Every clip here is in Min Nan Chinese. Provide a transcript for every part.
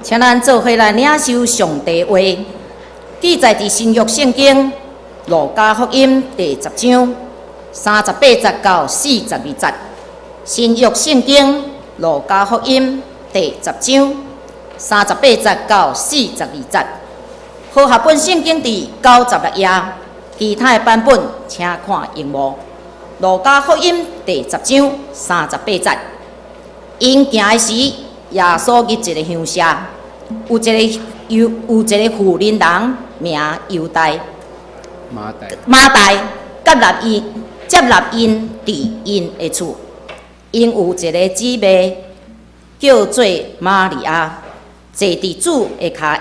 請咱做伙來領受上帝話，記載佇新約聖經路加福音第十章三十八節到四十二節。新約聖經路加福音第十章三十八節到四十二節。和合本聖經佇96頁，其他的版本請看螢幕。路加福音第十章三十八節，𪜶行的時，耶穌入一个鄉社，有一个婦人人名猶大，馬大，馬大接納𪜶佇𪜶的厝。𪜶有一个姊妹叫做瑪利亞，坐佇主的跤下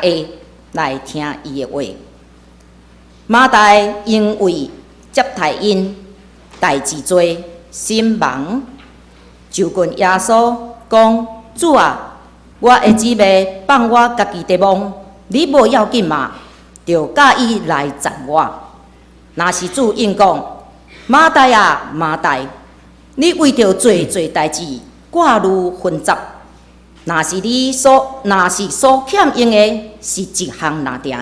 來聽伊的話。馬大因為接待𪜶代誌濟，心忙，就近耶穌講：主啊，我的姊妹放我家己佇忙，你無要緊嗎？著教伊來贊我。若是主應講：馬大啊，馬大，你為著濟濟代誌掛慮紛雜，若是所欠用的是一項爾定，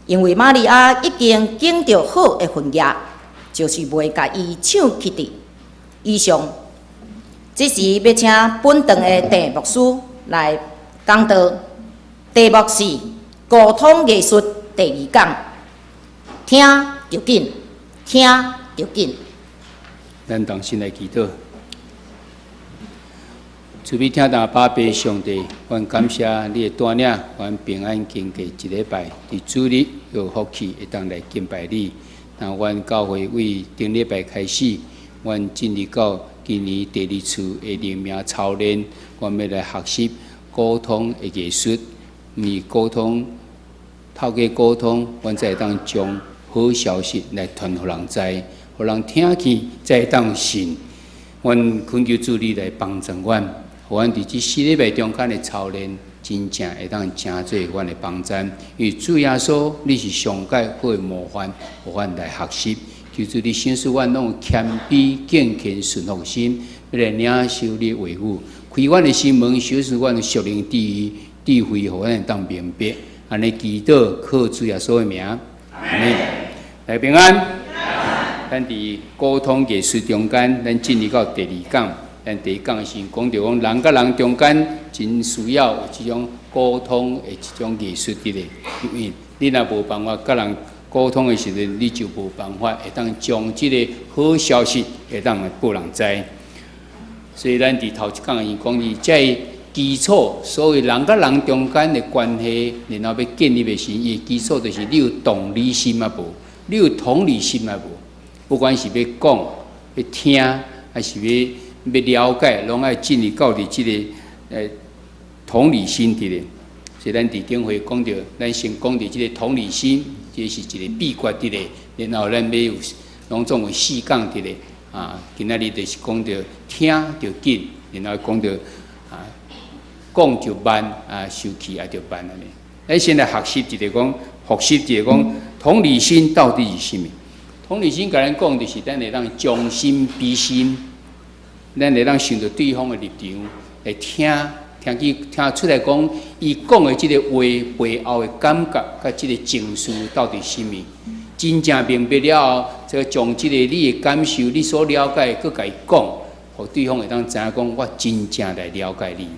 因為瑪利亞已經揀著好的份額，就是袂共伊搶去的。以上，這時欲請本堂的鄭牧師來講道，題目是溝通藝術第二講，聽著緊，聽著緊。咱同心來祈禱。慈悲疼阿爸父上帝，阮感謝你的帶領，阮平安經過一禮拜，佇主日有福氣會當來敬拜你。那阮教會為頂禮拜開始，阮進入到今年第二次的靈命操練，阮欲來學習溝通的藝術，因為溝通，透過溝通，阮才會當將好消息來傳予人知，予人聽見，才會當信。阮懇求主你來幫助阮，予阮佇這四禮拜中間的操練，真正會當成做阮的幫贊。因為主耶穌，你是上蓋好的模範，予阮來學習。求主你賞賜阮攏有謙卑、敬虔、順服心，欲來領受你的話語，開阮的心門，賞賜阮的屬靈智慧，予阮會當明白。按呢祈禱，靠主耶穌的名，阿們。來平安。咱佇溝通藝術中間，咱進入到第二講。咱第一講時講著講人佮人中間真需要有這種溝通的這種藝術佇咧，因為你若無辦法佮人溝通的時陣，你就無辦法會當將這个好消息會當來予人知。所以咱佇頭一講伊講伊這个基礎，所謂人佮人中間的關係，然後欲建立的時，伊的基礎就是你有同理心抑無？你有同理心抑無？不管是欲講、欲聽，還是欲了解，攏愛進入到佇這个同理心佇咧。所以咱佇頂回講著，咱先講著這个同理心，這是一个秘訣佇咧。然後咱欲有攏總有四講佇咧。啊，今仔日就是講著聽著緊，然後講著啊講就慢，啊受氣也就慢按呢。咱先來學習一个講，複習一个講同理心到底是啥物？同理心共咱講，就是咱會當將心比心，咱會當想著對方的立場來聽，聽去聽出來講，伊講的這个話背後的感覺，佮這个情緒到底是啥物？真正明白了後，這個將這个你的感受、你所了解，閣共伊講，予對方會當知影講，我真正來了解你。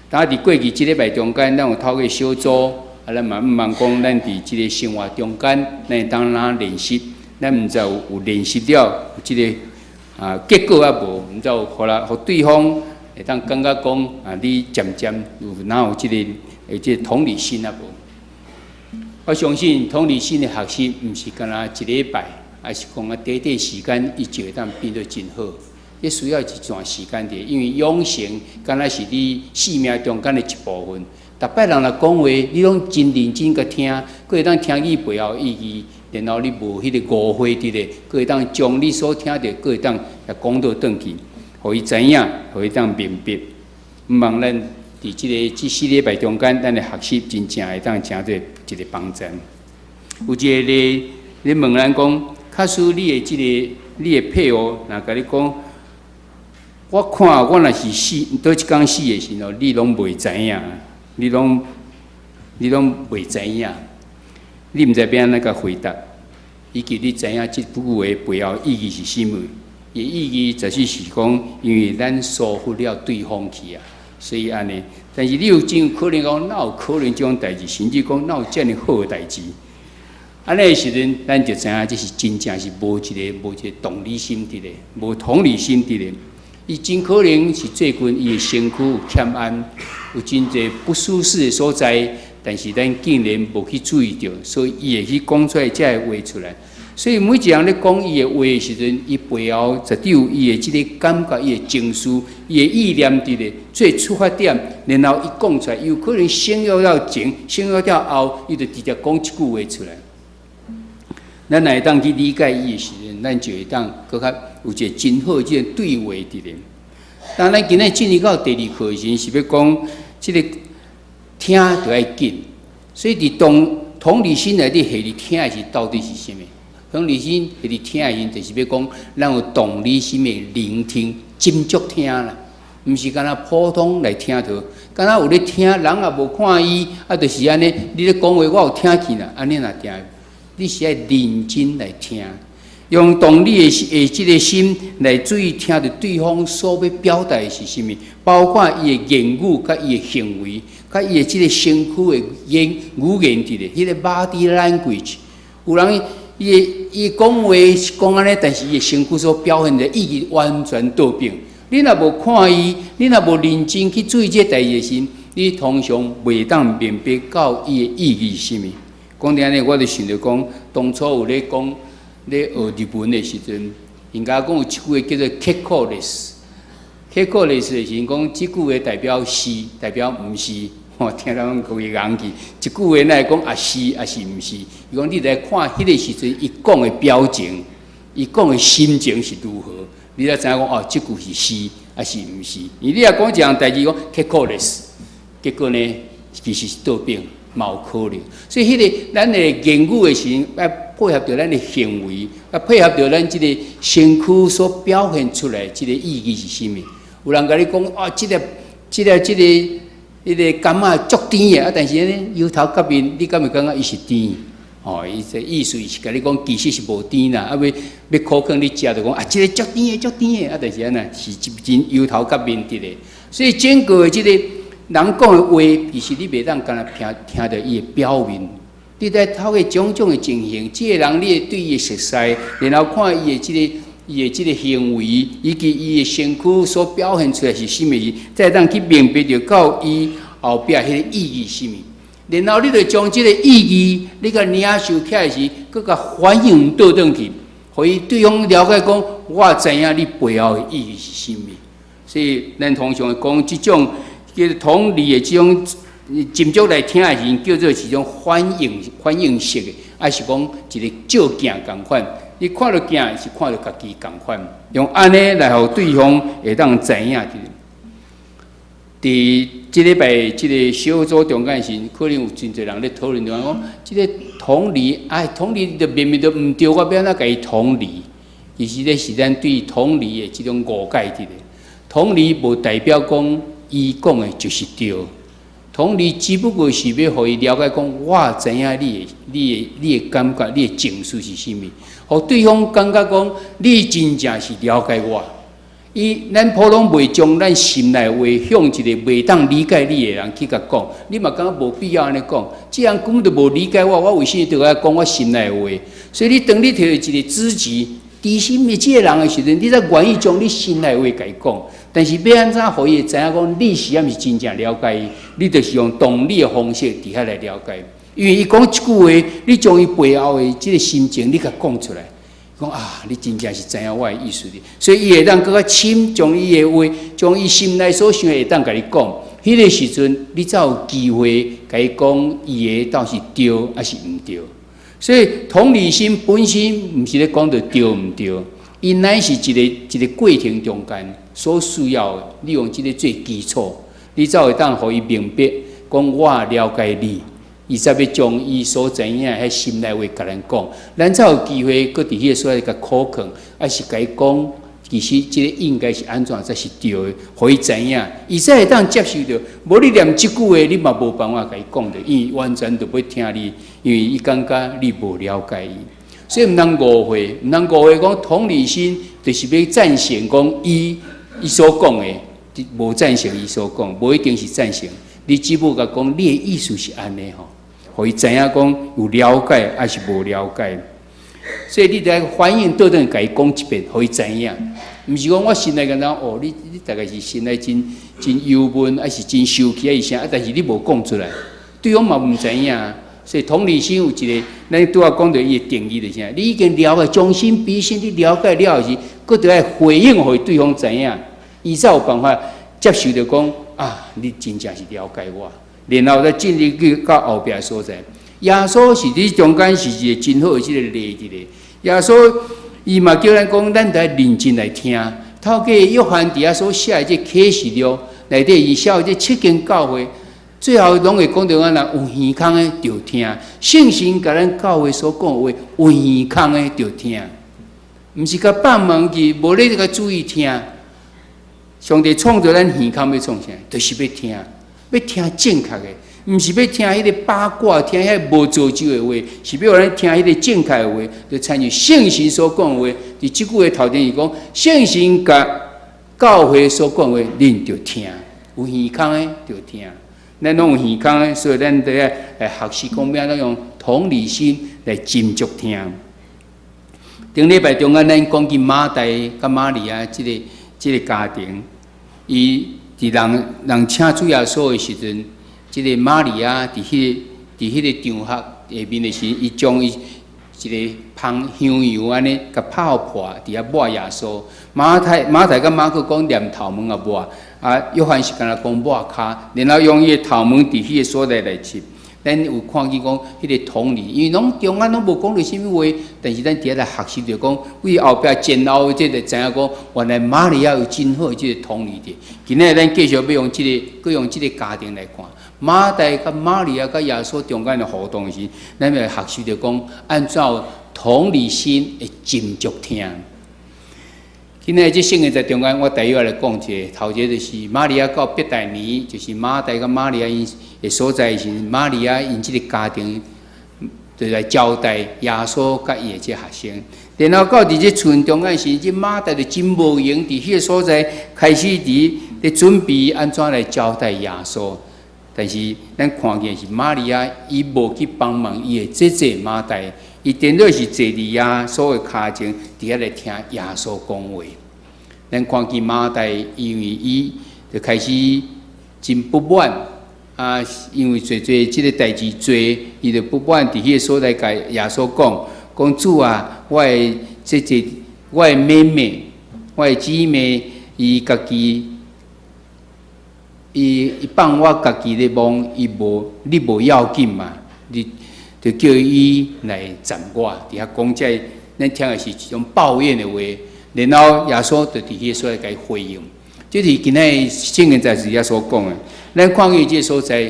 當佇過去這禮拜中間，咱有透過小組，啊，咱嘛毋茫講，咱佇這个生活中間，咱會當怎練習？咱毋知有練習了有這个結果抑無？毋知有予人予對方會當感覺講啊，你漸漸有哪有這个同理心抑無？我相信同理心的學習，毋是干焦一禮拜，還是講啊短短時間，伊就會當變得真好。這需要一段時間的，因為養成敢若是你生命中間的一部分。逐擺人來講話，你攏真認真共聽，閣會當聽伊背後意義，然後你無彼个誤會佇咧，閣會當將你所聽著，閣會當來講倒轉去，予伊知影，予伊當明白。毋茫咱佇這四禮拜中間，咱的學習真正會當成做一个幫贊。有一个例，你問咱講，假使你的配偶若共你講，我看我若是死，佗一工死的時候，你攏袂知影。你攏袂知影，你毋知欲按怎共回答，以及你知影這句話背後意義是啥物？伊意義就是講，因為咱疏忽了對方去啊，所以按呢。但是你有真有可能講，哪有可能這種代誌？甚至講哪有遮爾好的代誌？按呢時陣，咱就知影這是真正是無一個同理心佇咧，無同理心佇咧。伊真可能是最近伊的身軀有欠安，有真濟不舒適的所在，但是咱竟然無去注意著，所以伊會去講出來這个話出來。所以每一人咧講伊的話的時陣，伊背後絕對有伊的這个感覺、伊的情緒、伊的意念佇咧做出發點，然後伊講出來，有可能省略了前，省略了後，伊就直接講一句話出來。咱若會當去理解伊的時陣，咱就會當閣較有一個真好的這个對話佇咧。當咱今日進入到第二課時，是欲講這个聽著愛緊，所以佇同理心內底，彼佇聽的是到底是啥物？同理心彼佇聽的時，就是欲講咱有同理心的聆聽，斟酌聽啦，毋是干焦普通來聽著，敢若有咧聽，人也無看伊，啊，就是按呢，你咧講話我有聽去啦，按呢若聽，你是愛認真來聽，用同理的這个心來注意聽著對方所欲表達的是啥物，包括伊的言語、佮伊的行為、佮伊的這个身軀的語言佇咧，彼个 body language，有人伊講話是講按呢，但是伊的身軀所表現的意義完全倒反。你若無看伊，你若無認真去注意這个代誌的時，你通常袂當明白到伊的意義是啥物。講著按呢，我就想著講，當初有咧講咧學日文的時陣，𪜶共我講有一句話叫做結構です。結構です的時陣，講這句話代表是，代表毋是。吼，聽了攏規個戇去。一句話若會講啊是，抑是毋是？伊講你來看彼個時陣，伊講的表情，伊講的心情是如何，你才知影講哦，這句是是，抑是毋是？你若講一項代誌講結構です，結果呢，其實是倒反，嘛有可能。所以，彼个咱的言語的時陣，愛配合著咱的行為，愛配合著咱這個身軀所表現出來這個意義是啥物？有人共你講哦，這個柑仔足甜的，啊，但是呢，搖頭結面，你敢會感覺伊是甜？吼，伊這意思是共你講，其實是無甜啦，啊，欲苦勸你食，就講啊，這個足甜的，足甜的，啊，但是按呢是真搖頭結面佇咧。所以整個的這個人講的話，其實你袂當干焦聽聽著伊的表面，你在透過種種的情形，這個人你會對伊的熟似，然後看伊的這個行為，以及伊的身軀所表現出來是啥物，才會當去明白著到伊後壁彼个意義是啥物。然後你就將這個意義，你共領受起來時，閣共反應倒轉去，予伊對方了解講，我知影你背後的意義是啥物。所以咱通常會講這種叫做同理的這種斟酌來聽的時，叫做是種反應式的，抑是講一個照鏡仝款。你看著鏡是看著家己仝款，用按呢來予對方會當知影。佇這禮拜這个小組中間時，可能有真濟人咧討論，就講這个同理，哎，同理就明明就毋對，我欲按怎共伊同理？其實這是咱對同理的這種誤解佇咧。同理無代表講伊講的就是對，同理只不過是欲予伊了解講，我知影你的感覺、你的情緒是啥物，予對方感覺講你真正是了解我。咱普通袂將咱心內話向一個袂當理解你的人去共講，你嘛感覺無必要按呢講。這人根本就無理解我，我為啥物著愛講我心內話？所以你當你提著一個知己、知心的這個人的時陣，你才願意將你心內話共伊講。但是欲按怎予伊會知影講你是毋是真正了解伊？你就是用同理的方式佇遐來了解。因為伊講一句話，你將伊背後的這個心情，你共講出來。講啊，你真正是知影我的意思的，所以伊會當閣較深，將伊的話，將伊心內所想的會當共你講。彼個時陣，你才有機會共伊講，伊的到底是對抑是毋對。所以同理心本身毋是咧講著對毋對，伊乃是一個一個過程中間所需要的，你用這个做基礎，你才會當予伊明白，講我了解你。伊才欲將伊所知影彼心內話共咱講，咱才有機會閣佇彼个所在共苦勸，抑是共伊講，其實這个應該是按怎才是對的，予伊知影，伊才會當接受著。無你連這句話，你嘛無辦法共伊講著，伊完全就欲聽你，因為伊感覺你無了解伊。所以毋通誤會，毋通誤會講同理心，就是欲贊成講伊所講的，無贊成伊所講，無一定是贊成。你只不過講你的意思是按呢吼，予伊知影講有了解抑是無了解。所以你著反應倒轉共伊講一遍，予伊知影。毋是講我心內敢若哦，你大概是心內真真憂悶，抑是真生氣，抑是啥？但是你無講出來，對方嘛毋知影。所以同理心有一个，咱拄仔講著伊的定義就是啥？你已經了解，將心比心，你了解了後時，閣著愛回應予對方知影，伊才有辦法接受著講啊，你真正是了解我，然後再進入去到後壁所在。耶穌是佇中間是一个真好的這个例子咧。耶穌伊嘛叫咱講，咱著愛認真來聽。透過約翰佇遐所寫的這啟示錄內底，伊寫的這七間教會，最後攏會講著按怎有耳孔的著聽。聖神共咱教會所講的話，有耳孔的著聽，毋是共放忘記，無咧共注意聽。上帝創造咱耳孔欲創啥？就是欲聽，欲聽正確的。毋是欲聽彼个八卦，聽彼个無造就的話，是欲予咱聽彼个正確的話，就親像聖神所講的話。佇這句話頭前是講，聖神共教會所講的話，恁著聽，有耳孔的著聽。咱攏有耳孔的，所以咱著愛來學習講欲按怎用同理心來斟酌聽。頂禮拜中間，咱講見馬大佮瑪利亞這个家庭，伊佇人請主耶穌的時陣，這个瑪利亞佇彼个場合下面的時，伊將伊一个芳香油按呢，共泡破，佇遐抹耶穌。馬太佮馬可講連頭毛也抹，啊，約翰是干焦講抹跤，然後用伊的頭毛佇彼个所在來拭。咱有看見講彼个同理，因為攏中間攏無講著啥物話，但是咱佇遐來學習著講，為後壁前後這个知影講，原來瑪利亞有真好的這个同理的。今仔日咱繼續欲用這个，閣用這个家庭來看。馬大佮瑪利亞佮耶穌中間的互動時，咱來學習著講，按怎同理心會斟酌聽。今仔日這聖經在中間，我大約來講一下。頭一个就是瑪利亞到伯大尼，就是馬大佮瑪利亞𪜶的所在時，瑪利亞𪜶這个家庭就來招待耶穌佮伊的這學生。然後到佇這厝中間時，這馬大就真無閒，佇彼个所在開始佇咧準備按怎來招待耶穌。但是咱看見是瑪利亞，伊無去幫忙伊的姐姐馬大，伊顛倒是坐佇耶穌的跤前，佇遐來聽耶穌講話。咱看見馬大，因為伊就開始真不滿啊，因為做做這个代誌濟，伊就不滿佇彼个所在共耶穌講，講主啊，我的姐姐，我的妹妹，我的姊妹，伊家己。伊放我家己咧忙，伊無你無要緊嘛？你就叫伊來站我，佇遐講這个，咱聽的是一種抱怨的話，然後耶穌就佇彼个所在共伊回應。這是今仔日聖經在這遐所講的。咱看見這个所在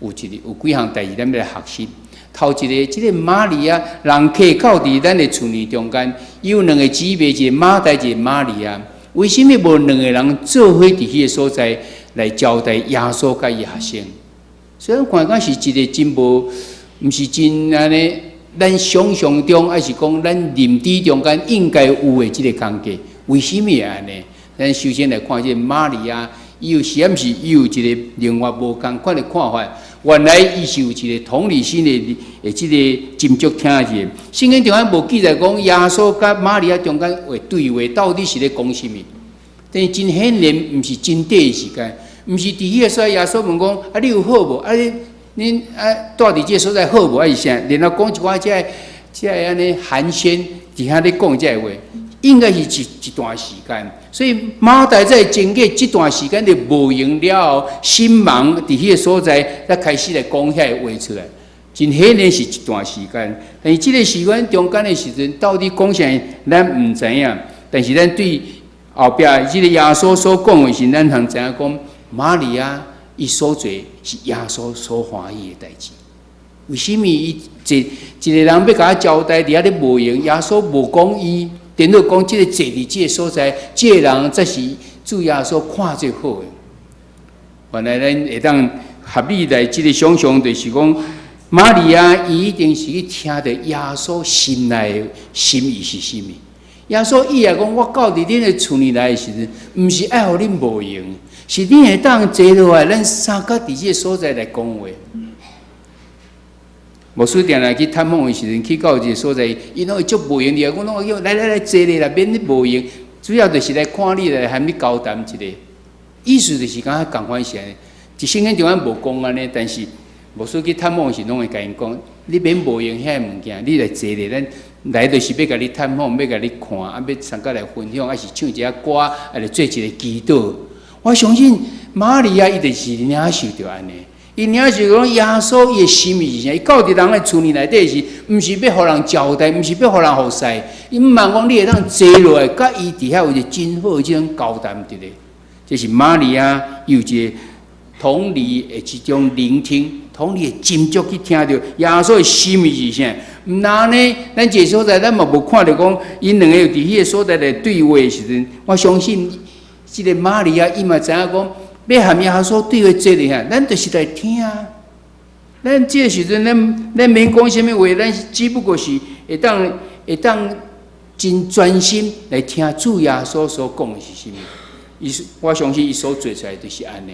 有一個有幾項代誌，咱欲來學習。頭一个，這个瑪利亞人客到佇咱的厝內中間，有兩个姊妹，一个馬大，一个瑪利亞。為啥物無兩个人做伙佇彼个所在來招待耶穌佮伊學生？所以看講是一个真無，毋是真按呢，咱想象中，抑是講咱認知中間應該有的這个工作，為啥物會按呢？咱首先來看這个瑪利亞，伊有是毋是伊有一个另外無仝款的看法？原來伊是有一個同理心的，這个斟酌聽者。聖經中間無記載講耶穌佮瑪利亞中間的對話到底是咧講啥物？但是真顯然，毋是真短的時間，毋是佇彼个所在，耶穌問講：啊，你有好無？啊，你恁啊，蹛佇這个所在好無？抑是啥？然後講一寡這个這个按呢寒暄，佇遐咧講這个話，應該是一段時間。所以馬大在經過這段時間的無閒了後，心忙佇彼个所在，才開始來講遐个話出來。真顯然是一段時間，但是這个時間中間的時陣，到底講啥，咱毋知影。但是咱對後壁這个耶穌所講的時，咱通知影講，瑪利亞伊所做是耶穌所歡喜的代誌。為啥物伊一一个人欲共我招待佇遐咧無閒？耶穌無講伊，等於講，這个坐佇這个所在，這个人才是主耶穌看最好的。原來咱會當合理來這个想象，就是講，瑪利亞伊一定是去聽著耶穌心內的心意是啥物。耶穌伊也講，我到佇恁的厝裡來的時陣，毋是愛予恁無閒，是恁會當坐落來，咱相佮佇這个所在來講話。牧師定定去探訪的時陣，去到一个所在，𪜶攏會足無閒的，阮攏會叫來來來坐咧啦，免你無閒，主要就是來看你來和你交談一下。意思就是感覺仝款是按呢，佇聖經中間無講按呢，但是牧師去探訪時，攏會共𪜶講，你免無閒遐个物件，你來坐咧，咱來就是欲共你探訪，欲共你看，啊，欲相佮來分享，抑是唱一下歌，啊，來做一个祈禱。我相信瑪利亞伊就是領受著按呢。伊領受講耶穌伊的心意是啥？伊到佇人的厝裡內底是，毋是欲予人招待，毋是欲予人服侍。伊毋茫講你會當坐落來，佮伊佇遐有一个真好的這種交談佇咧。這是瑪利亞有一个同理的這種聆聽，同理的斟酌去聽著耶穌的心意是啥？毋但按呢，咱這个所在咱嘛無看著講，𪜶兩个有佇彼个所在來對話的時陣，我相信這个瑪利亞伊嘛知影講，欲和耶穌對話坐咧遐，咱就是來聽。咱這个時陣，咱免講啥物話，咱只不過是會當真專心來聽主耶穌所講的是啥物。伊我相信伊所做出來就是按呢。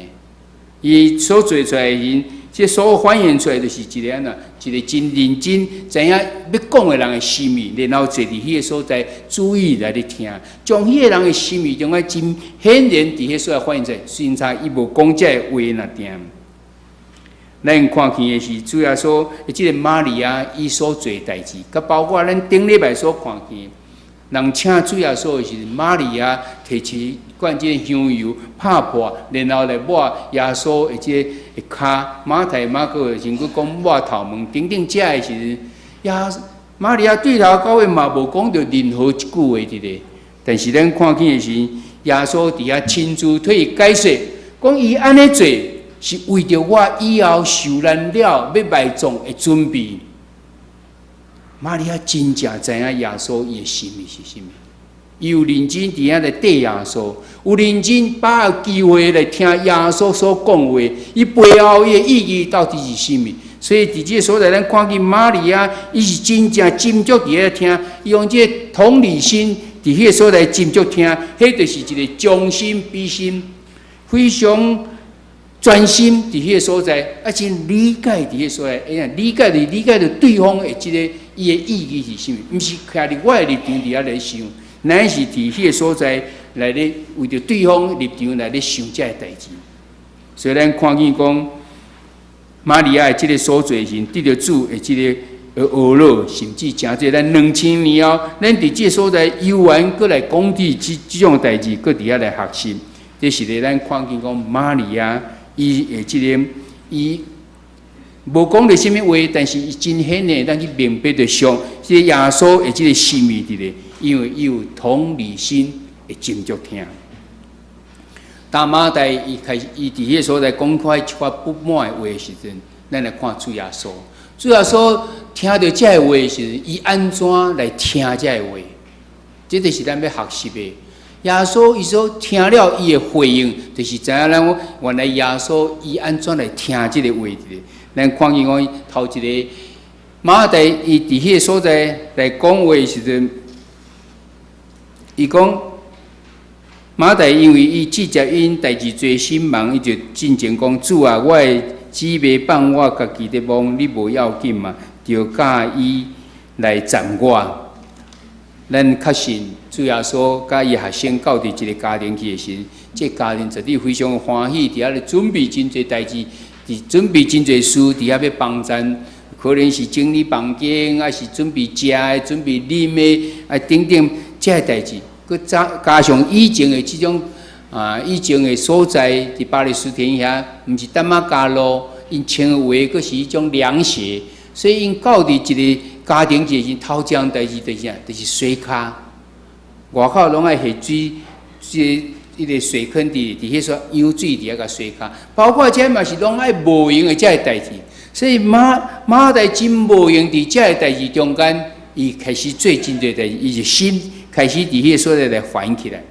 伊所做出來的人，這所反映出來就是一个按怎，一个真認真，知影欲講的人的心意，然後坐佇彼个所在，注意來咧聽，將彼个人的心意中間真顯然佇彼所在反映出來。雖然伊無講這个話爾定。咱看見的是主耶穌，這个瑪利亞伊所做代誌，佮包括咱頂禮拜所看見，人請主耶穌的時陣，瑪利亞提起罐這个香油拍破，然後來抹耶穌的這个跤。馬太、馬可的時陣，閣講抹頭毛等等，這的時陣，耶瑪利亞對頭到尾嘛無講著任何一句話佇咧。但是咱看見的是，耶穌佇遐親自替伊解釋，講伊按呢做是為著我以後受難了欲埋葬的準備。瑪利亞真正知影耶穌伊的心意是啥物，伊有認真佇遐來綴耶穌，有認真把握機會來聽耶穌所講話，伊背後伊的意義到底是啥物？所以佇這个所在，咱看見瑪利亞，伊是真正斟酌佇遐聽，伊用這個同理心佇彼个所在斟酌聽，彼就是一個將心比心，非常專心佇彼个所在，啊，真理解佇彼个所在，哎呀，理解就理解著對方的這個伊的意義是啥物，毋是徛佇我的立場佇遐來想，乃是佇彼个所在來咧為著對方立場來咧想這个代誌。所以咱看見講，瑪利亞的這个所做是得著主的這个呵咾，甚至誠濟咱2000年後，咱佇這个所在猶原閣來講起這種代誌，閣佇遐來學習。這是咧咱看見講瑪利亞伊的這个伊無講著啥物話，但是伊真顯的咱去明白著上，這个耶穌的這个心意佇咧，因為伊有同理心，會斟酌聽。當馬大伊開始伊佇彼个所在講開一寡不滿的話的時陣，咱來看主耶穌。主耶穌聽著這个話的時陣，伊按怎來聽這个話？這就是咱欲學習的。耶穌伊所聽了伊的回應，就是知影咱講原來耶穌伊按怎來聽這个話的。咱看見講頭一个馬大伊佇彼个所在來講話的時陣，伊講馬大因為伊志在𪜶代誌濟心忙，伊就進前講：主啊，我的姊妹放我家己咧忙，你無要緊嗎？著教伊來贊我。咱確信主耶穌佮伊學生到佇一个家庭去的時陣，這個家庭絕對非常歡喜，佇遐咧準備真濟代誌，佇準備真濟事，佇遐欲幫贊，可能是整理房間，抑是準備食的、準備啉的，啊等等這个代誌，閣加上以前的這種啊，以前的所在佇巴勒斯坦遐，毋是淡仔加路，𪜶穿的鞋閣是彼種涼鞋，所以𪜶到佇一個家庭一時，頭一項代誌就是啥？就是洗跤，外口攏愛下水，這彼个水坑佇彼所湧水佇遐共洗跤，包括這嘛是攏愛無閒的這个代誌，所以馬大真無閒佇這个代誌中間，伊開始做真濟代誌，伊就心開始佇彼个所在來煩起來，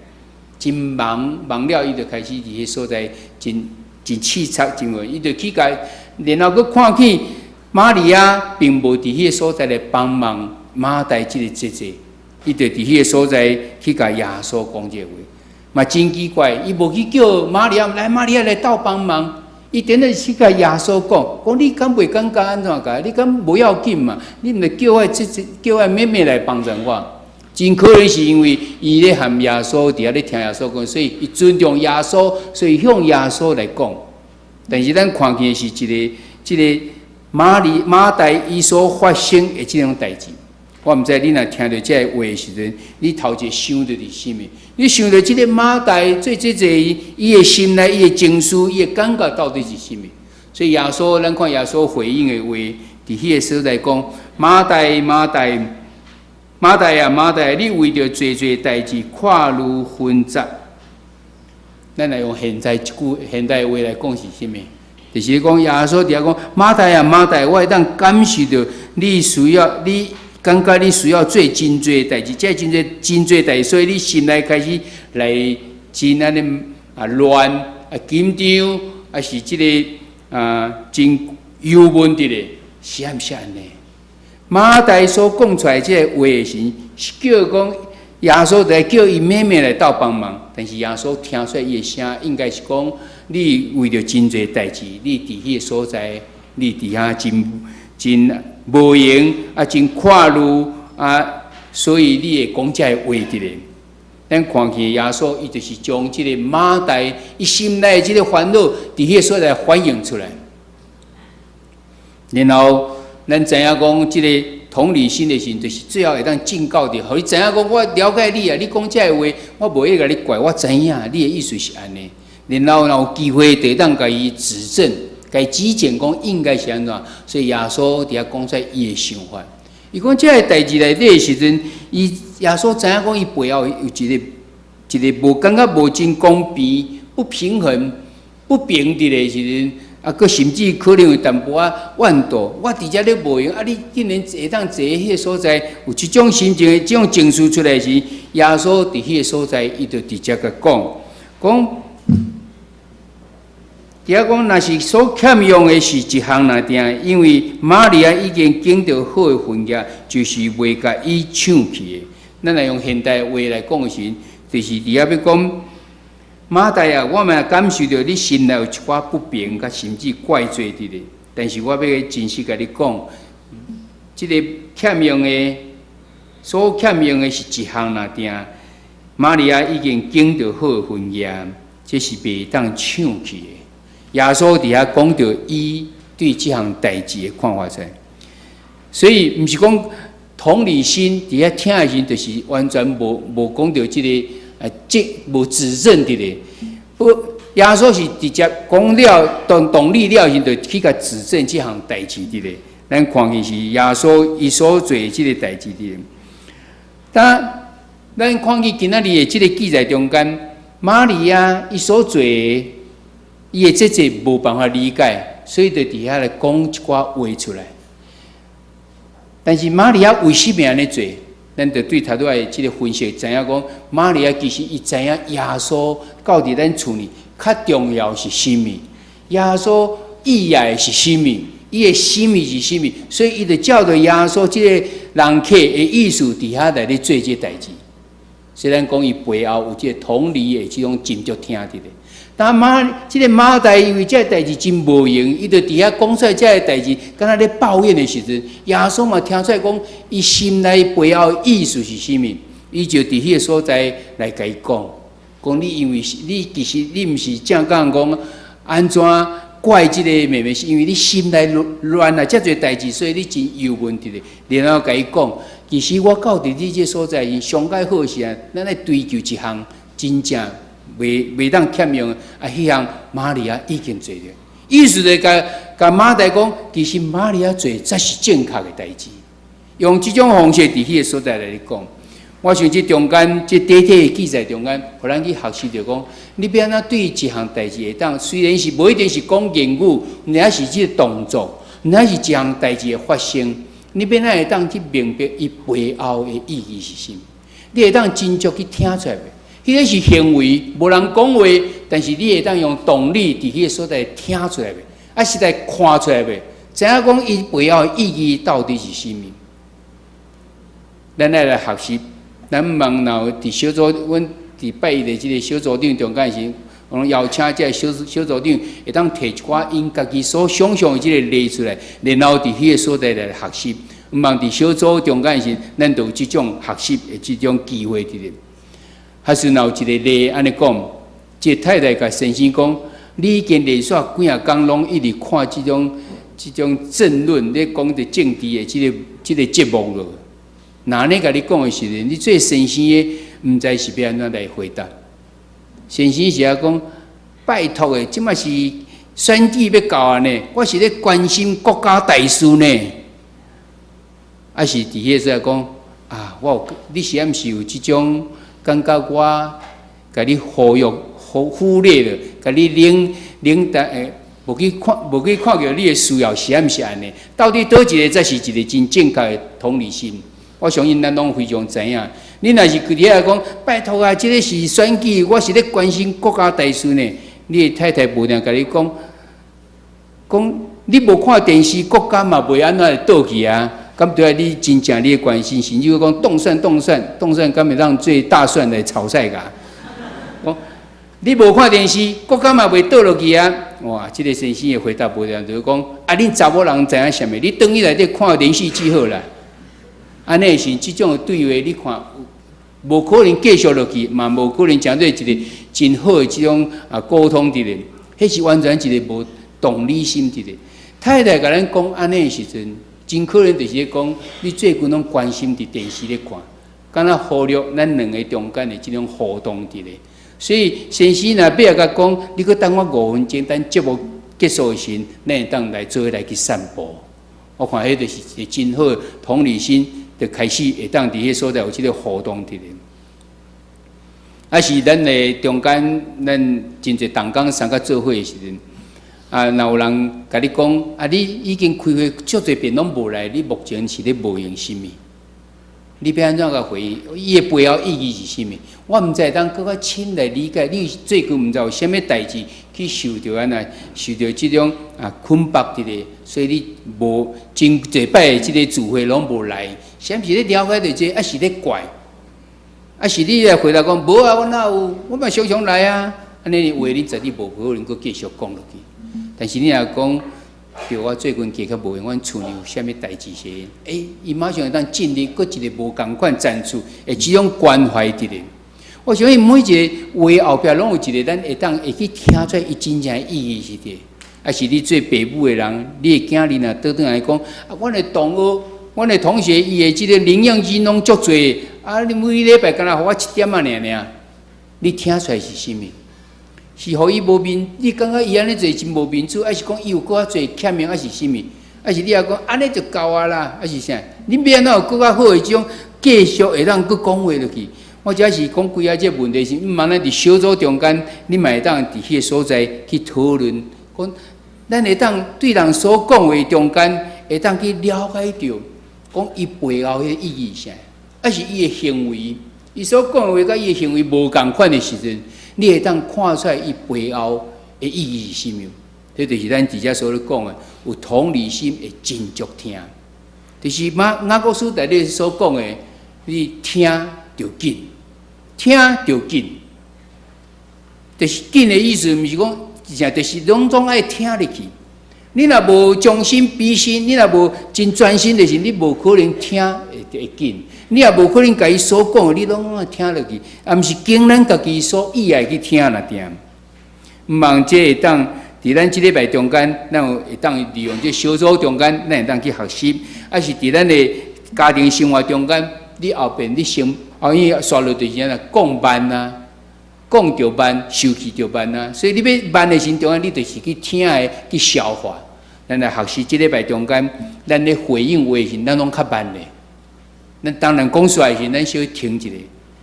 真忙忙了，伊就開始佇彼所在真真淒慘，真話，伊就去共，然後閣看見瑪利亞並無佇彼個所在來幫忙馬大這个姐姐，伊就佇彼个所在去共耶穌講這个話，嘛真奇怪，伊無去叫瑪利亞來，瑪利亞來鬥幫忙。伊頂日去共耶穌講，講你敢袂感覺按怎個？你敢無要緊嘛？你毋著叫我姐姐，叫我妹妹來幫助我。真可能是因為伊咧和耶穌佇遐咧聽耶穌講，所以伊尊重耶穌，所以向耶穌來講。但是咱看見的是一个這个瑪利馬大伊所發生的這種代誌。我毋知你若聽著這个話的時陣，你頭一个想著是啥物？你想著這个馬大做這個伊的心內、伊的情緒、伊的感覺到底是啥物？所以耶穌，咱看耶穌回應的話，佇彼个所在講：馬大，馬大，馬大啊，馬大，你為著濟濟代誌，掛慮紛雜。咱來用現在一句現代話來講是啥物？就是講耶穌佇遐講：馬大啊，馬大，我會當感受著你需要你。感覺你需要做真濟代誌，這真濟真濟代誌，所以你心內開始來真按呢啊亂啊緊張，啊是這个啊真憂悶佇咧，是毋是按呢？馬大所講出來這个話時，是叫講耶穌來叫伊妹妹來鬥幫忙，但是耶穌聽出來伊的聲，應該是講你為著真濟代誌，你佇彼个所在，你佇遐真真無閒啊，真掛慮啊，所以你會講這个話佇咧。咱看見耶穌，伊就是將這个馬大伊心內的這个煩惱，佇彼个所在反映出來。然後咱知影講，這个同理心的時陣，就是最後會當進到佇，予你知影講，我了解你啊，你講這个話，我無會共你怪，我知影你的意思是按呢。然後若有機會，就會當共伊指正。共指正講應該是按怎，所以耶穌佇遐講出伊的想法。伊講這个代誌內底的時陣，伊耶穌知影講伊背後有一个一个無感覺無真公平、不平衡、不平佇的時陣，啊，閣甚至可能有淡薄仔怨妒。我佇遮咧無閒，啊，你竟然會當坐彼个所在，有這種心情、這種情緒出來時，耶穌佇彼个所在，伊就直接共講，講。佇遐講，若是所欠用的是一項爾定，因為瑪利亞已經揀著好的份額，就是袂共伊搶去的。咱來用現代話來講的時，就是佇遐欲講，馬大啊，我嘛感受著你心內有一寡不平，佮甚至怪罪佇咧。但是我欲真實共你講，這个欠用的，所欠用的是一項爾定，瑪利亞已經揀著好的份額，這是袂當搶去的。耶穌佇遐講著伊對這項代誌的看法在，所以毋是講同理心佇遐聽的時，就是完全無無講著這个啊，這無指正佇咧。不，耶穌是直接講了，同同理了時，就去共指正這項代誌佇咧。咱看見是耶穌伊所做的這个代誌佇咧。但咱看見今仔日的這个記載中間，瑪利亞伊所做的，伊的姐姐無辦法理解，所以就佇遐來講一寡話出來。但是瑪利亞為什麼按呢做？咱就對頭拄仔這个分析知影講，瑪利亞其實伊知影耶穌到佇咱厝裡較重要是啥物，耶穌意愛的是啥物，伊的心意是啥物，所以伊就照著耶穌這个人客的意思佇遐來咧做這代誌。雖然講伊背後有這个同理的這種斟酌聽佇咧。但馬這个馬大因為這个代誌真無閒，伊就佇遐講出來這个代誌，敢若咧抱怨的時陣，耶穌嘛聽出來講，伊心內背後意思是啥物，伊就佇彼个所在來共伊講，講你因為是你其實你毋是正講講按怎怪這个妹妹，是因為你心內亂啊，遮濟代誌，所以你真憂悶佇咧。然後共伊講，其實我到佇你這所在，上蓋好是啊，咱愛追求一項真正袂袂當欠用啊！彼項瑪利亞已經做著，意思就共共馬大講，其實瑪利亞做才是正確的代誌。用這種方式佇彼个所在來講，我想這中間這短短的記載中間，予咱去學習著講，你欲按怎對一項代誌會當，雖然是無一定是講言語，毋是這个動作，毋是一項代誌的發生，你欲按怎會當去明白伊背後的意義是啥物？你會當真足去聽出來袂？彼個是行為，無人講話，但是你會當用動力佇彼個所在聽出來袂？啊，實在看出來袂？知影講伊背後的意義到底是啥物？咱愛來學習，咱毋茫若有佇小組，阮佇拜一的這个小組長中間時，我攏邀請這个小組長會當提一寡𪜶家己所想象的這个例出來，然後佇彼个所在來學習。毋茫佇小組中間時，咱就有這種學習的這種機會佇咧。還是若有一个例按呢講，這個太太共先生講：你已經連續幾仔工攏一直看這種政論，咧講著政治的這個節目咯。若按呢共你講的時陣，你做先生的毋知是欲按怎來回答。先生是啊講：拜託的，這馬是選舉欲到啊呢，我是咧關心國家大事呢。啊是佇彼個時陣講啊，我有你是毋是有這種感覺？我共你忽略、忽略了，共你冷冷淡欸，無去看著你的需要是毋是按呢？到底佗一个才是一个真正確的同理心？我相信咱攏非常知影。你若是佇遐講，拜託啊，這个是選舉，我是咧關心國家大事呢。你的太太無定共你講，講你無看電視，國家嘛袂按怎會倒去啊？敢對你真正你的關心，甚至講凍蒜凍蒜凍蒜，敢會當做大蒜來炒菜㗎？講你無看電視，國家嘛袂倒落去啊！哇，這个先生的回答無定，就是講啊，恁查某人知影啥物？你轉去內底看連續劇好啦。按呢是這種的對話，你看無可能繼續落去，嘛無可能成做一个真好的這種啊溝通佇咧，彼是完全一个無同理心佇咧。太太共咱講按呢的時陣，真可能就是咧講，你最近攏關心佇電視咧看，敢若忽略咱兩个中間的這種互動佇咧。所以先生若欲共講，你閣等我5分鐘，等節目結束的時陣，咱會當來做伙來去散步。我看彼就是一个真好的同理心，就開始會當佇彼所在有這个互動佇咧。啊是咱的中間，咱真濟同工相佮做伙的時陣，啊，若有人共你講，啊，你已經開會足濟遍攏無來，你目前是咧無閒啥物？你欲按怎共回應？伊的背後意義是啥物？我毋知會當閣較深來理解。你最近毋知有啥物代誌去受著按怎，受著這種啊捆綁佇咧，所以你無真濟擺的這个聚會攏無來，是毋是咧了解著這個？抑是咧怪？啊是你來回答講無啊，我哪有？我嘛常常來啊。按呢話你絕對無可能閣繼續講落去。但是你若講，對我最近加較無閒，阮厝裡有啥物代誌時，伊馬上會當進入閣一个無仝款層次，會這種關懷佇咧。我相信每一个話後壁攏有一個咱會當會去聽出來伊真正的意義是佇。啊是你做爸母的人，你的囝兒若倒轉來講，啊，阮的同學，阮的同學，伊的這个零用錢攏足濟，啊，你每禮拜敢若予我一點仔爾爾，你聽出來是啥物？是予伊無面，你感覺伊按呢做真無面子，抑是講伊有閣較濟欠用，抑是啥物？抑是你也講按呢就夠啊啦，抑是啥？你欲按怎有閣較好的這種繼續會當閣講話落去？我這是講規下這個問題是，毋茫咱佇小組中間，你嘛會當佇彼個所在去討論，講咱會當對人所講話中間，會當去了解著，講伊背後彼個意義啥？抑是伊的行為，伊所講的話佮伊的行為無仝款的時陣，你會當看出來伊背後的意義是啥物？這就是咱佇遮所咧講的，有同理心會真足聽。就是馬雅各書內底所講的，你聽著緊，聽著緊，就是緊的意思，毋是講，就是攏總愛聽入去。你若無將心比心，你若無真專心的時，你無可能聽會緊。你也無可能共伊所講的，你攏愛聽落去，啊，毋是經咱家己所意愛去聽爾定。毋茫這會當佇咱這禮拜中間，咱有會當利用這小組中間，咱會當去學習，抑是佇咱的家庭生活中間，你後邊你先，哦，因為煞落就是按怎講慢啊，講著慢，受氣著慢啊，所以你欲慢的時中間，你就是去聽的，去消化。咱來學習這禮拜中間，咱咧回應話時，咱攏較慢咧。咱當然講出來時，咱小停一下，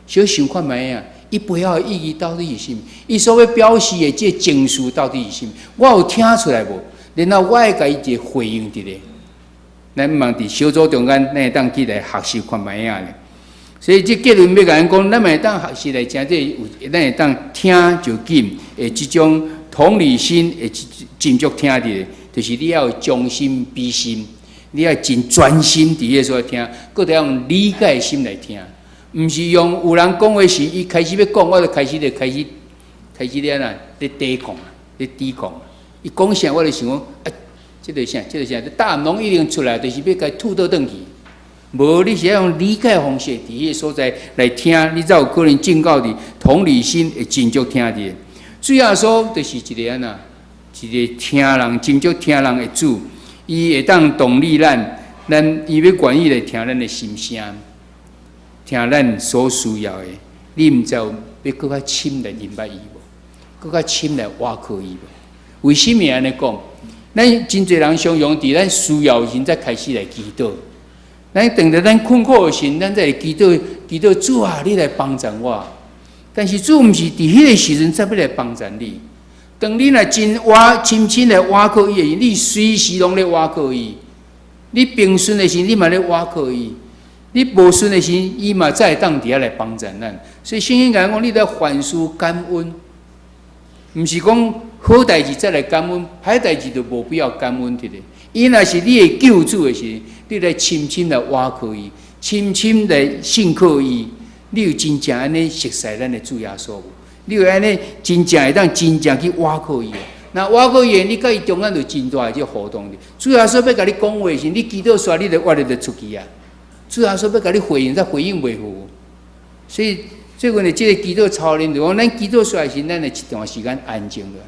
小想看覓啊？伊背後的意義到底是啥物？伊所欲表示的這個情緒到底是啥物？我有聽出來無？然後我會共伊一個回應佇咧。咱毋茫佇小組中間，咱會當去來學習看覓仔咧。所以這結論欲共咱講，咱會當學習來誠濟有，咱會當聽就緊，的這種同理心會真足聽著，就是你要將心比心，你愛真專心佇彼个所在聽，閣得用理解的心來聽，毋是用有人講話時，伊開始欲講，我就開始咧按怎咧抵抗，咧抵抗。伊講啥，我就想講啊，這个啥，這个啥，答案攏已經出來，就是欲共伊吐倒轉去。無，你是愛用理解方式佇彼个所在來聽，你才有可能進到佇同理心會真足聽著。主耶穌就是一个按怎，一個聽人真足聽人的主，伊會當同理咱，咱伊欲願意來聽咱的心聲，聽咱所需要的。你毋知有欲閣較深來認捌伊無？閣較深來倚靠伊無？為啥物按呢講？咱真濟人常常佇咱需要時才開始來祈禱。咱等著咱困苦的時，咱才會祈禱，祈禱主啊，你來幫助我。但是主毋是佇彼个時陣才欲來幫助你。當你若真倚深深來倚靠伊的時，你隨時攏咧倚靠伊。你平順的時，你嘛咧倚靠伊；你無順的時，伊嘛才會當佇遐來幫助咱。所以聖經共咱講，你著凡事感恩，毋是講好代誌才來感恩，歹代誌就無必要感恩佇咧。伊若是你的救主的時，你來深深來倚靠伊，深深來信靠伊。你有真正按呢熟似咱的主耶穌無？你有按呢真正會當真正去倚靠伊？若倚靠伊，你佮伊中間就真大的這互動。主耶穌欲共你講話時，你祈禱煞，你就倚咧就出去啊。主耶穌欲共你回應，才回應袂赴。所以最近的這个祈禱操練，就講咱祈禱煞時，咱會一段時間安靜落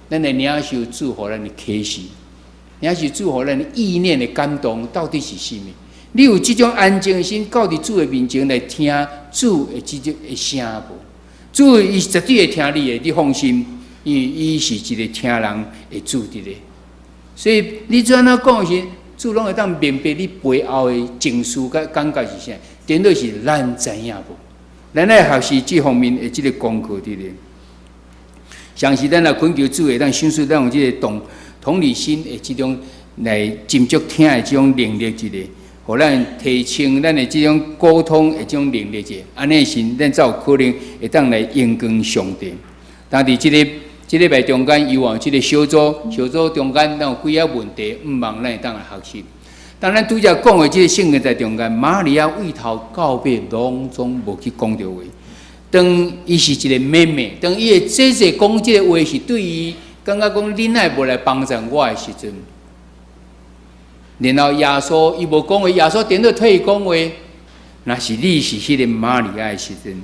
來，咱來領受主予咱的啟示。領受主予咱意念的感動到底是啥物？你有這種安靜的心，到佇主的面前來聽主的這種的聲無？主伊絕對會聽你的，你放心，因為伊是一个聽人的主佇咧。所以你怎按怎講時，主攏會當明白你背後的情緒佮感覺是啥？顛倒是咱知影無？咱愛學習這方面的這个功課佇咧。相信咱若懇求主會當賞賜咱有這个同理心的這種來斟酌聽的這種能力一個，予咱提升咱的這種溝通的這種能力者，按呢時咱才有可能會當來榮光上帝。但佇這个這禮拜中間，猶有這个小組，小組中間，咱有幾仔問題，毋望咱會當來學習。當咱拄才講的這个聖經在中間，瑪利亞對頭到尾攏總無去講著話。當伊是一个妹妹，當伊的姐姐講這个話是對伊感覺講你哪會無來幫助我的時陣，然後耶穌伊無講話，耶穌顛倒替伊講話。若是你是彼个瑪利亞的時陣，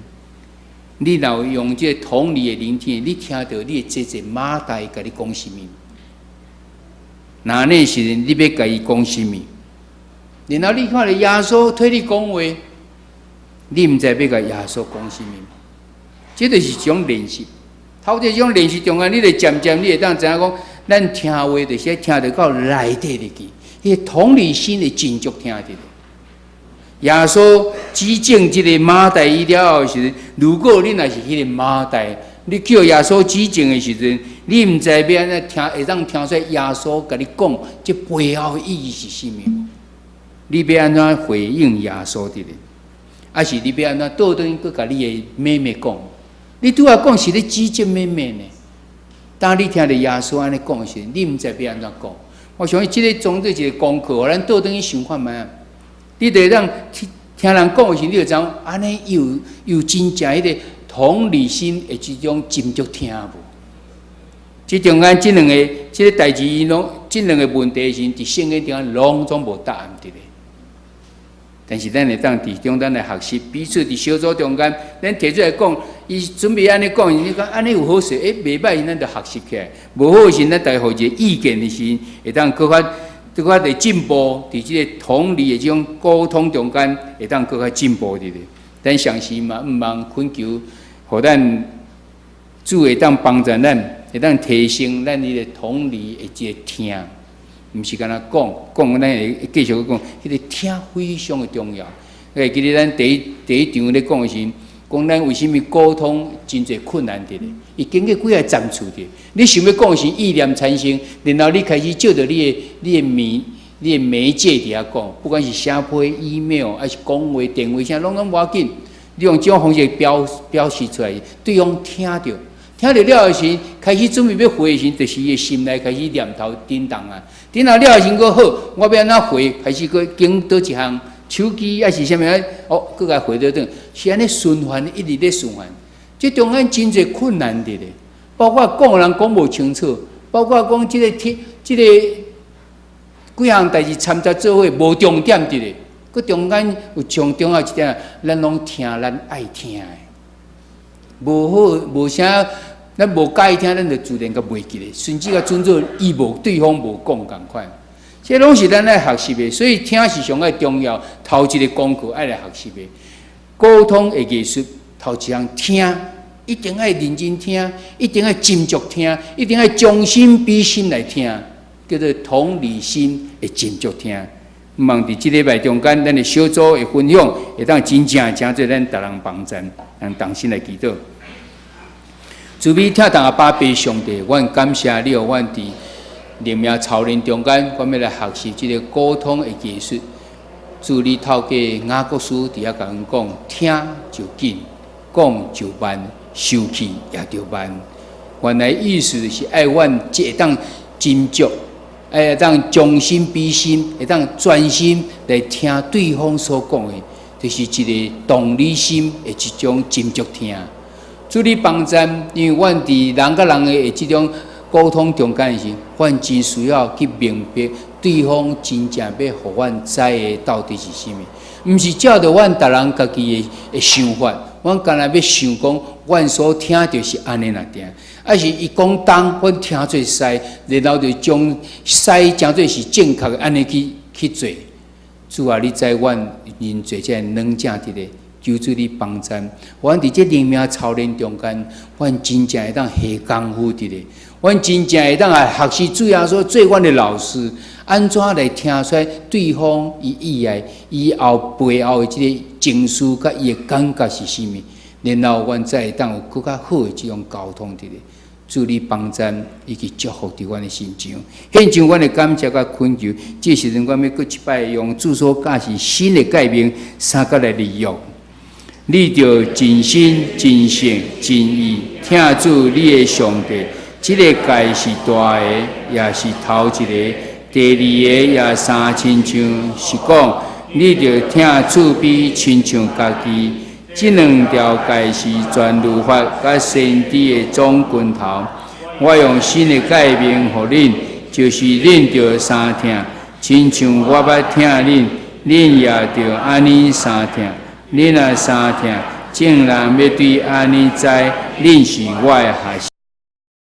你若有用這个同理的聆聽，你聽著你的姐姐馬大共你講啥物？若那時陣你欲共伊講啥物？然後你看著耶穌替你講話，你毋知欲共耶穌講啥物？這就是一種練習。透過這種練習中間，你會漸漸你會當知影講，咱聽話就是愛聽著到內底入去，彼個同理心會真足聽著。耶穌指正這個馬大伊了後時陣，如果你若是彼個馬大，你叫耶穌指正的時陣，你毋知欲按怎聽，會當聽出耶穌共你講，這背後意義是啥物無？你欲按怎回應耶穌佇咧？抑是你欲按怎倒轉去共你的妹妹講？你拄仔講是咧指責妹妹呢？當你聽著耶穌按呢講的時陣，你毋知欲按怎講？我相信這个當做一个功課，咱倒轉去想看覓仔。你得讓聽聽人講的時，你就知影按呢有有真正彼个同理心的這種斟酌聽無？這中間這兩个這个代誌，伊攏這兩个問題時，佇聖經中間攏總無答案佇咧。但是咱會當佇中間來學習，彼此佇小組中間，咱提出來講，伊準備按呢講，你講按呢有好勢，欸，袂歹，咱就學習起來；無好時，咱大家予一个意見的時，會當閣較閣較會進步，佇這個同理的這種溝通中間，會當閣較進步佇咧。咱相信嘛，毋望懇求，予咱主會當幫助咱，會當提升咱彼个同理的這个聽。毋是干焦講，講咱會繼續講，彼个聽非常的重要。會記得咱第一場咧講的時，講咱為啥物溝通真濟困難佇咧？伊經過幾个層次佇。你想欲講時，意念產生，然後你開始照著你的面，你的媒介佇遐講，不管是寫批 email，還是講話、電話，啥攏攏無要緊。你用這種方式表示出來，對方聽著，聽著了後時，開始準備欲回的時，就是伊的心內開始念頭震動啊。震動了後時，閣好，我欲按怎回？開始閣經佗一項手機，抑是啥物哦，閣共回倒轉，是按呢循環，一直咧循環。這中間真濟困難佇咧，包括講的人講無清楚，包括講這个聽這个幾項代誌摻雜做伙無重點佇咧。閣中間有上重要一點，咱攏聽咱愛聽的，無好無啥，咱無佮意聽，咱就自然共袂記咧，甚至共準做伊無對方無講仝款。這攏是咱愛學習的，所以聽是上愛重要。頭一个功課愛來學習的，溝通的藝術，頭一項聽，一定愛認真聽，一定愛斟酌聽，一定愛將心比心來聽，叫做同理心的斟酌聽。望佇這禮拜中間，咱的小組的分享，會當真正成做咱逐人幫贊，咱同心來祈禱。慈悲疼痛阿爸父上帝，阮感謝你，予阮佇靈命操練中間，阮欲來學習這个溝通的技術。主你透過雅各書佇遐共阮講，聽就緊，講就慢，受氣也就慢。原來意思就是愛阮會當斟酌。會當將心比心，會當專心來聽對方所講的，就是一个同理心的一種斟酌聽。主你幫贊，因為阮佇人佮人的這種溝通中間時，阮真需要去明白對方真正欲予阮知的到底是啥物，毋是照著阮逐人家己的想法，阮干焦欲想講，阮所聽著是按呢爾定。抑是伊講東，阮聽做西，然後就將西誠做是正確的，按呢去做。主啊，你知阮人做這軟正佇咧，求主你幫贊。阮佇這靈命操練中間，阮真正會當下功夫佇咧，阮真正會當來學習主耶穌做阮的老師，按怎來聽出來對方伊意愛、伊後背後的這个情緒佮伊的感覺是啥物，然後阮才會當有閣較好的這種溝通佇咧。主你幫贊以及祝福佇阮的身上，獻上阮的感謝佮懇求。這時陣，阮欲閣一擺用主所教示新的誡命相佮來立約。你著盡心、盡性、盡意疼主你的上帝。這个誡是大的，也是頭一个。第二个也相親像，是講你著疼厝邊親像家己。這兩條誡是全律法佮先知的總根頭。我用新的誡命予恁，就是恁著相疼，親像我捌疼恁，恁也著按呢相疼。恁若相疼，眾人欲對按呢知，恁是我的學生。